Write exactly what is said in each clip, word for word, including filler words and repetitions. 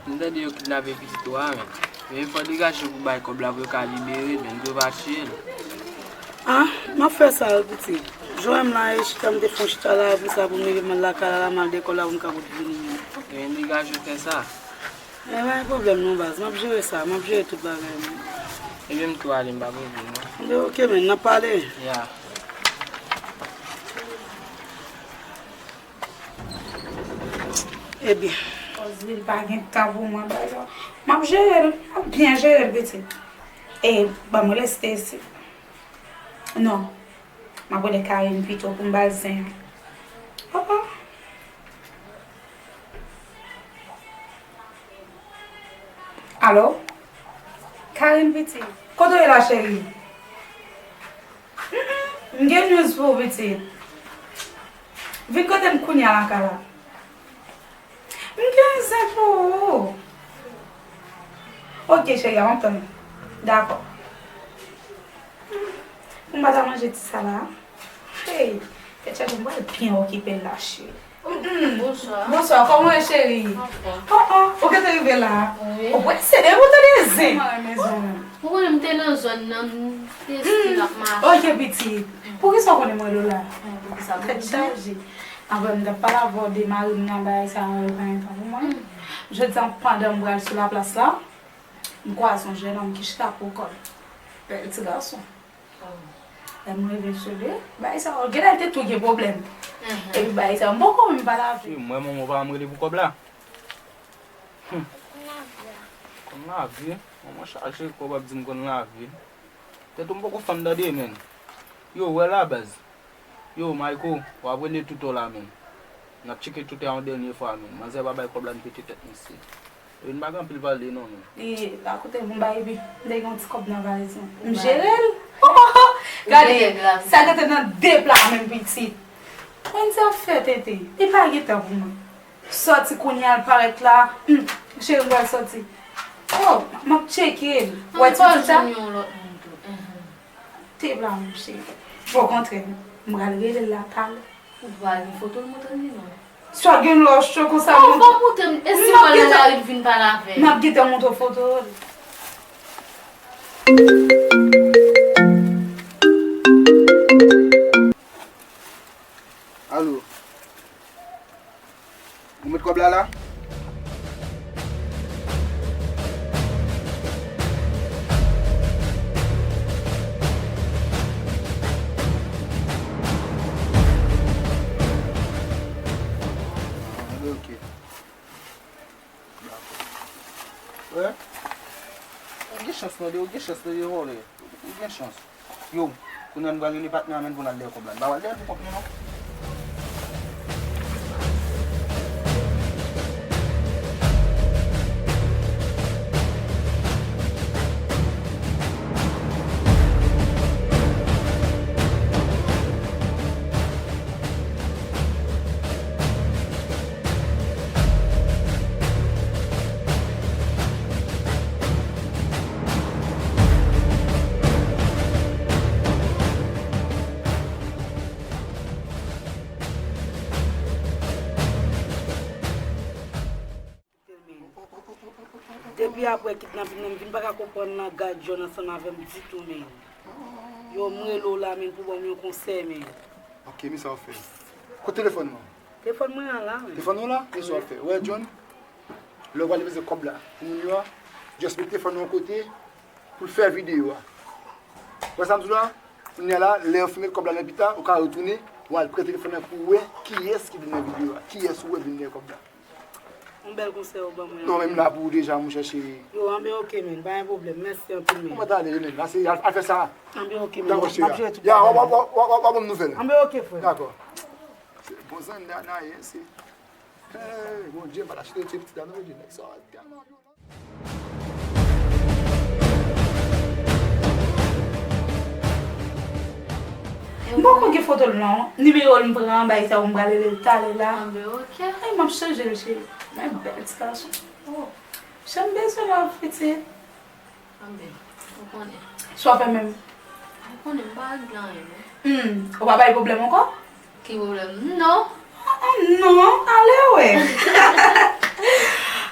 M tande yo kidnape pitit ou a, men. Men fò degaje pou bay kòb la pou yo ka libere l, men m dwe pati l. Ah, m ap fè sa wi, pitit. Jwenn m la, e chita m te fè yon chita la, apre sa pou m rive m al lakay la, m al de kòb la pou m ka pote vini menm. Ebyen, degaje w fè sa. E pa gen pwoblèm non, baz. M ap jere sa, m ap jere tout bagay, men. Ebyen, m tou ale, m pa pwoblèm non. Ebyen, oke, men, n ap pale. Ya. Ebyen. Cause li pa gen tan pou mwen, baz. M ap jere l, m ap byen jere l, pitit. E, ban m rete isit. Non. M ap rele Karine pito pou m ba l zen an. Oh, oh. Alo? Karine pitit, kote w ye la, cheri? Mm, mm, m gen news pou ou, pitit. Vin kote m kounye a lakay la. M gen zen pou ou. Oke, cheri, m ap tann ou. Dakò. Pou m pa ta manje ti sa la. Hey, tèt chaje, m pral byen okipe l la, cheri. Mm-mm. Bonswa. Bonswa, kòman w ye, cheri? Anfòm. Oh, oh, ou gentan rive la? Wi. Ou prese depi w tande zen. Kòman renmen zen an? Ou konnen m te nan zòn nan, m te stil ap mache. Ok, pitit. Poukisa w konnen m rele w la? Poukisa m rele w? Tèt chaje. Anfèt, m t ap pale avè w de mari m nan, bagay sa yo pa gen tan pou mwen. Jodi a, pandan m pral sou laplas la, m kwaze yon jèn nonm ki chita pou kò l. Bèl ti gason. Lè m rive sou li, bagay sa yo, genlè l te tou gen pwoblèm. Epi bagay sa yo, m poko menm pale avè l. Wi, m wè manman w pa janm rele pou kòb la. Hum. Konn lave, manman chaje kòb ap di m konn lave. Tèt ou m poko fann tande, menn. Yo, wè la, baz. Yo, Mayko, w ap rele Touto la, menn. N ap tcheke Touto a yon dènye fwa, menn. Manzè pa bay kòb la, n pete tèt misye. Epi n pa gen anpil pale, non, menn. E, la kote m bay, epi m te gen yon ti kòb nan valiz mwen. M jere l. Gade, sa gentan nan de pla menm, pitit. Konn sa w fè, tete. Li pa gen tan pou mwen. Sòti kounye a, l parèt la. Hmm, cheri, m pral sòti. Oh, m ap tcheke l. Wè ti tit la? Yon lòt moun tou. Te blan, mon cheri. Okontrè, m pral rele l la talè. Ou pa gen foto l montre m li non. Sa gen lò cho konsa. Oh, ou pa montre m. E si m pral nan lari, m vin pale avè l. M ap gentan montre w foto l. Alo. Ou met kòb la la? Ah, ok. Dakò. Wè? Ou gen chans tande, ou gen chans tande vòlè. Ou gen chans. Yo, kounye a nou pral rele patnè a menm pou n al dèyè kòb la. Nou pa pral dèyè l pou kont nou non. Depi apre kidnapin nan, m vin pa ka konprann langaj John ansanm avè m ditou, men. Yo, m rele w la, men, pou ban m yon konsèy, men. Ok, men sa w fè. Kote telefòn mwen? Telefòn mwen an la, men. Telefòn ou la? Men sa w fè. Wè, John, lè w pral depoze kòb la pou moun yo a, just met telefòn nan yon kote pou l fè videyo a. Wè sa m di w la? Kounye a la, lè yo fin met kòb la nan pita, ou ka retounen, w al pran telefòn nan pou w wè kiyès ki vin nan videyo a, kiyès ou wè vin dèyè kòb la. Yon bèl konsèy ou ban mwen. Non, men m la pou ou deja, monchè cheri. Yo, anben, ok, men, pa gen pwoblèm. Mèsi anpil, men. Kòman ta ale, men? Ase, al, al fè sa. Anben, ok, men. Dakò, cheri. M ap jere tout bagay. Ya, w ap, w ap, w ap, w ap ban m nouvèl. Anben, ok, frè. Dakò. Se bon zann nan, nan, se. Hey, Bondye, m pa t achte ti pitit la, non, Bondye. Nèg sa, tèlman. M poko gen foto l non. Nimewo l m pran, bay sa ou m pral rele l talè la. Anben, ok. Ay, m ap chanje l, cheri. Men bèl ti gason. Oh. Jan m bezwen love, pitit. Anben, ou konnen. Sa w fè menm? Ou konnen m pa regle anyen, non. Hmm, ou pa bay pwoblèm ankò? Ki pwoblèm? Non. Ah, ah, non, ale wè.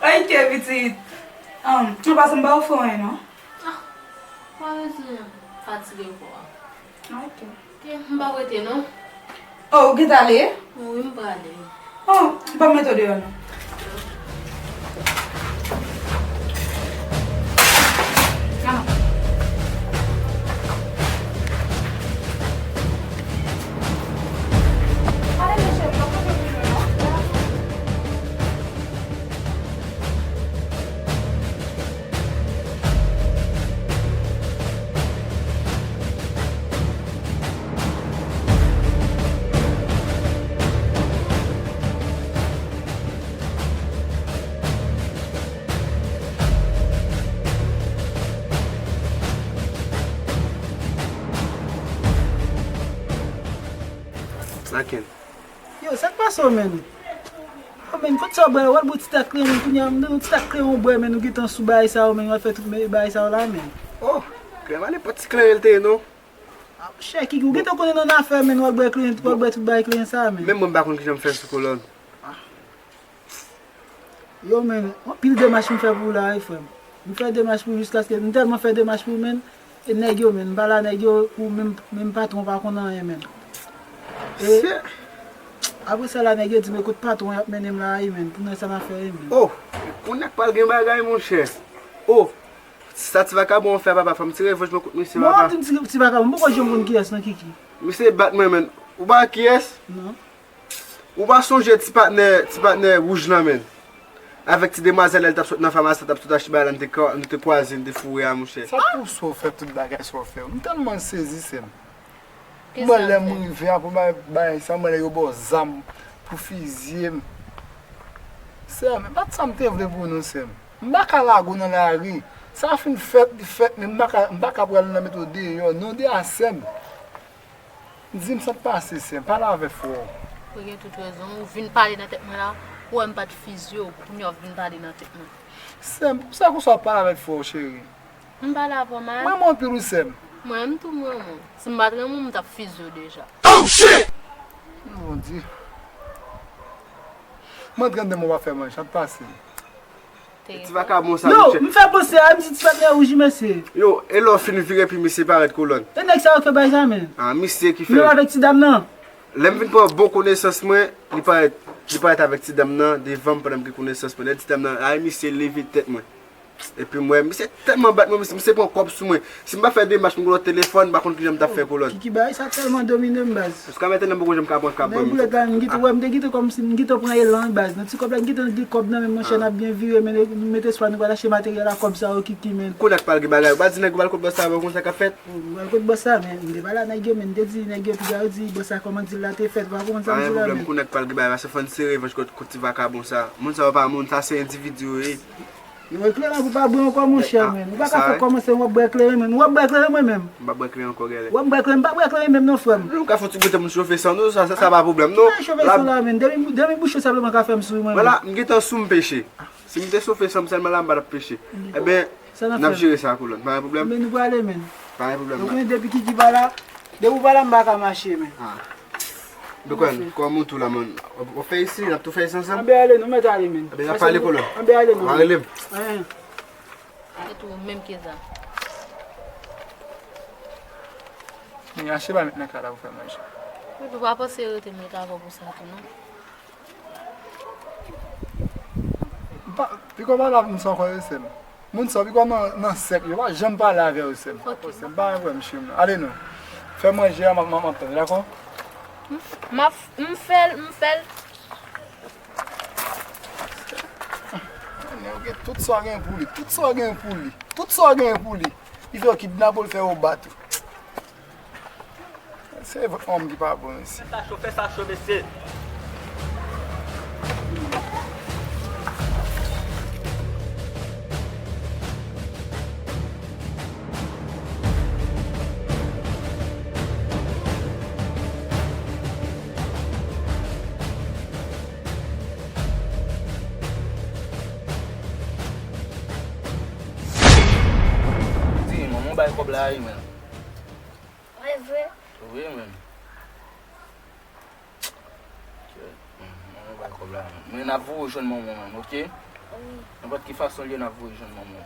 Ok, pitit. An, an pasan, m pa ofri w anyen, non. Ah, pa bezwen fatige kò a. Ok. Ok, m p ap rete, non. Oh, ou gentan ale? Wi, m prale. Oh, m p ap mete w deyò, non. Laken? Yo, sa k pase w, menn? Yo, menn, kote sa w bwè? W al bwè ti tak kleren, kounye a, m di w ti tak kleren w bwè, menn, ou gentan sou bagay sa yo, menn, w al fè tout bagay sa yo la, menn. Oh, kleren pa nenpòt ti kleren l te ye, non. Ah, chè Kiki, ou gentan konnen nan afè, menn, w al bwè kleren, w al bwè tout bagay kleren sa, menn. Menm mwen, m pa konn kijan m fè sou kolòn. Yo, menn, anpil demach m fè pou ou la, wi, frè m. M fè demach pou ou jiskaske, m tèlman fè demach pou ou, menn, e nèg yo, menn, m pale a nèg yo, pou menm, menm patwon pa konn anyen, menn. E apre sa la, nèg yo di m, ekout, patwon y ap mennen m la, wi, menn, pou nan sa n ap fè, wi, menn. Oh, kounye a k pral gen bagay, monchè. Oh, sa ti vakabon fè, papa, fò m ti revanj mwen kont misye, papa. Bon, ti, ti vakabon, m poko janm konn kiyès, non, Kiki. Misye bat mwen, menn. Ou pa kiyès? Non. Ou pa sonje ti patnè, ti patnè wouj lan, menn? Avèk ti demwazèl la, l t ap sot nan famasi, t ap sot achte bagay la, nou te kwa-, nou te kwaze, nou te foure a, monchè. Sa k pouse w fè tout bagay sa w fè yo? M tèlman sezi, sè m. Mwen, lè m rive apre bagay, bagay sa, mwen, lè yo ba w zam pou fizye m. Sè m, e pa t sa m te vle pou nou, sè m. M pa ka lage w nan lari. Sa fin fèt, li fèt, men m pa ka, m pa ka pral nan mete w deyò, non, de a sè m. Di m sa k pase, sè m, pale avèk frè w. Ou gen tout rezon w, ou vin pale nan tèt mwen la, ou wè m pa t fizye w, kounye a w vin pale nan tèt mwen. Sè m, poukisa konsa w ap pale avèk frè w, cheri? M pale avè w mal. M renmen w anpil wi, sè m. Mwen menm tou m renmen w. Si m pa t renmen w, m t ap fizye w deja. Oh shit! Bondye. M antre anndan men w pa fè manje, sa k pase? Ti vakabon sa, yo, monchè. M fè panse a, m di ti patnè wouj, mesye. Yo, e lè w fin vire epi misye parèt kolòn? E nèg sa yo k fè bagay sa, men. Ah, misye ki fè. Menm avèk ti dam nan. Lè m vin pran bon konesans mwen, li parèt, li parèt avèk ti dam nan devan m pandan m gen konesans mwen. Lè ti dam nan, ay, misye leve tèt mwen. Epi m wè, misye tèlman bat mwen, misye, misye pran kòb sou mwen. Si m pa fè demach, m gen lòt telefòn, m pa konn kijan m t ap fè kolòn. Kiki, bagay sa tèlman domine m, baz. Jiska mentnan m poko janm ka pran kab mwen. Nan boulèt la, m gentan wè, m te gentan kòmsi m gentan pran elan, baz. Nan ti kòb la, m gentan gen kòb nan men m, monchè, n ap byen vire, men mete swa nou pral achte materyèl a kòb sa yo, Kiki, men. Kounye a k pral gen bagay, ou pa di nèg ou pral kot bòs sa yo, konn sa k ap fèt? Ou pral kot bòs sa, men m te pale a nèg yo, men m te di nèg yo, piga yo di bòs sa kòman dil la te fèt, ou pa konprann sa m di la, men. Pa gen pwoblèm, kounye a k pral gen bagay, paske fò n sere revanj kont, kont ti vakabon sa. Moun sa yo pa moun, sa se endividi yo ye. Yo, kleren pou pa bwè ankò, monchè, men. Ou pa ka fè kòmanse, w ap bwè kleren, men. W ap bwè kleren, mwen menm. M pa bwè kleren ankò, gèlè. W ap bwè kleren, m pa bwè kleren menm, non, frè m. Nou ka fè yon ti goute pou n chofe san nou, sa, sa, sa pa pwoblèm, non. Ki chofe san la, men? Demi, demi bouche senpleman ka fè m sou, mwen menm. Vwala, m gentan sou m peche. Si m te chofe san m sèlman la, m pa t ap peche. Ebyen, n ap jere sa, kolòn. Pa gen pwoblèm. Men nou prale, men. Pa gen pwoblèm. Ou konnen depi Kiki pa la, depi ou pa la, m pa ka mache, men. Ah. Bekwen, kòman w tou la, man? W ap fè isi, n ap tou fè isi ansanm? Anben ale, nou mèt ale, men. Anben n ap pale, kolòn. Anben ale, non. W a rele m. Anyen. E tou, menm ke sa. Men achte pa met nan kay la pou fè manje. Wi, ou pa panse rete m rete avè w pou sa tou, non? M pa, piko pa la pou m sa ankò, sè m. Moun sa, piko nan, nan sèk, yo pa janm pale avè yo, sè m. Ok. Sè m, pa gen pwoblèm, cheri m, non. Ale non. Fè manje a, m ap, m ap, m ap tann, dakò? M ap, m fè l, m fè l. Nèg yo gen tout sa w gen pou li, tout sa w gen pou li, tout sa w gen pou li. Li fè yo kidnape w, li fè yo bat ou. Se vant manman m ki pa bon, mesye. Fè sa cho, fè sa cho, mesye. Di, manman w bay kòb la, wi, men. Wi, vre? Wi, men. Kèt, manman bay kòb la, men. Men n ap voye w jwenn manman w menm, oke? Nenpòt ki fason l ye, n ap voye jwenn manman w.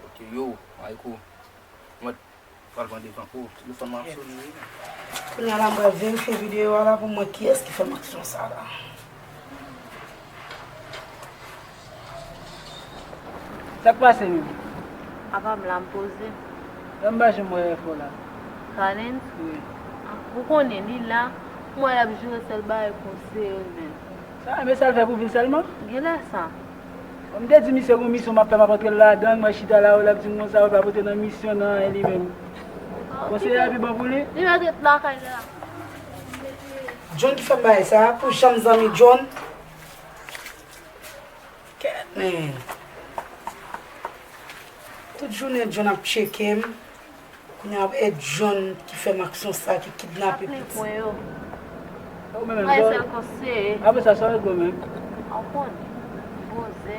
Ok, yo, Mayko. Mwen pral pran devan. Oh, telefòn mwen ap sone wi. Kounye a la, m pral verifye videyo a la pou m wè kiyès ki fè m aksyon sa la. Sa k pase menm? Apa m la, m poze. Lè m pa janm wè efò la. Kalens? Wi. Ah, ou konnen li la, m wè l ap jere sèl bagay konseye menm. Sa, men sa l fè pou vi l sèlman? Genlè sa. Bon, m te di misye gon misyon m ap fè, m ap antre ladan l, mwen chita la, w l ap di m konsa, w pa pote nan misyon nan anyen li menm. Konseye a pi bon pou li? Li mèt ret lakay li la. John ki fè m bagay sa, pou janm zanmi John. Kèt, men. Tout jounen John ap tcheke m. Kounye a e John ki fè m aksyon sa, ki kidnape pitit. Ou menm menm, sa, apre sa, sa w regle menm? Ou konn, poze.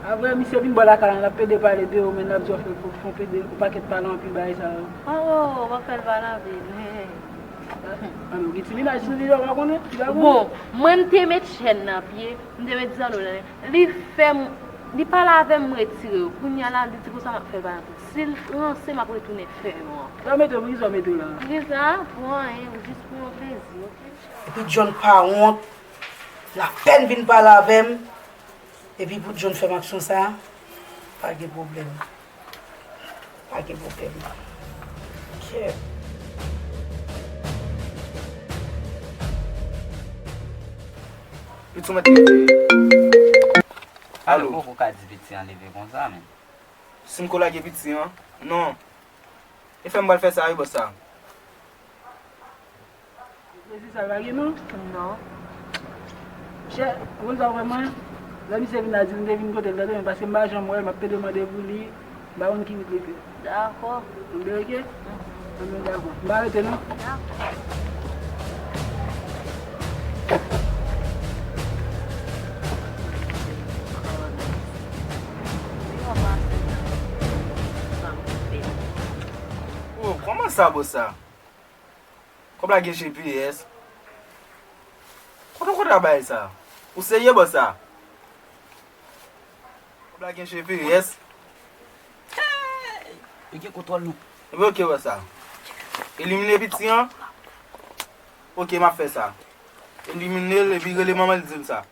Apre, misye vin bò lakay la, l ap pede pale de ou, men l ap di w fè, fè, fè w pede, ou pa ket pale anpil bagay sa yo. Oh, oh, w ap fè l pale anpil. Ann, ou gen ti menaj sou li la, ou pa konnen? Bon, mwen, m te met chèn nan pye, m te met zanno nan men. Li fè m, li pale avè m, m retire yo. Kounye a la, li di konsa m ap fè l pale anpil. Si l ranse, m ap retounen fè yo ankò. Sa w mete, poukisa w mete w la? Poukisa? Pou anyen, jis pou yon plezi, oke? Epi John pa wont, lapèn vin pale avè m. Epi pou John fè m aksyon sa, pa gen pwoblèm. Pa gen pwoblèm. Kèt. Pitit mwen te leve. Alo. Alo, poko ka di piti an leve konsa, men. Si m ko lage piti an? Non. E fè m pral fè sa wi, bòs sa. Plezi sa pa gen non? Non. Chè, ou konn sa w fè mwen? Lè misye vin la di m te vin kote l tande, men paske m pa janm wè l, m ap pede mande pou li, m pa konn ki wout li pran. Dakò. Anben, oke? Anben, dakò. M pa rete non. Dakò. Oh, kòman sa, bòs sa? Kòb la gen G P S. Kote w konn bagay sa? Ou serye, bòs sa? Kòb la gen G P S. Li gen kontwòl nou. Ebyen, oke, bòs sa. Elimine piti an. Oke, m ap fè sa. Elimine l, epi rele manman l, di l sa.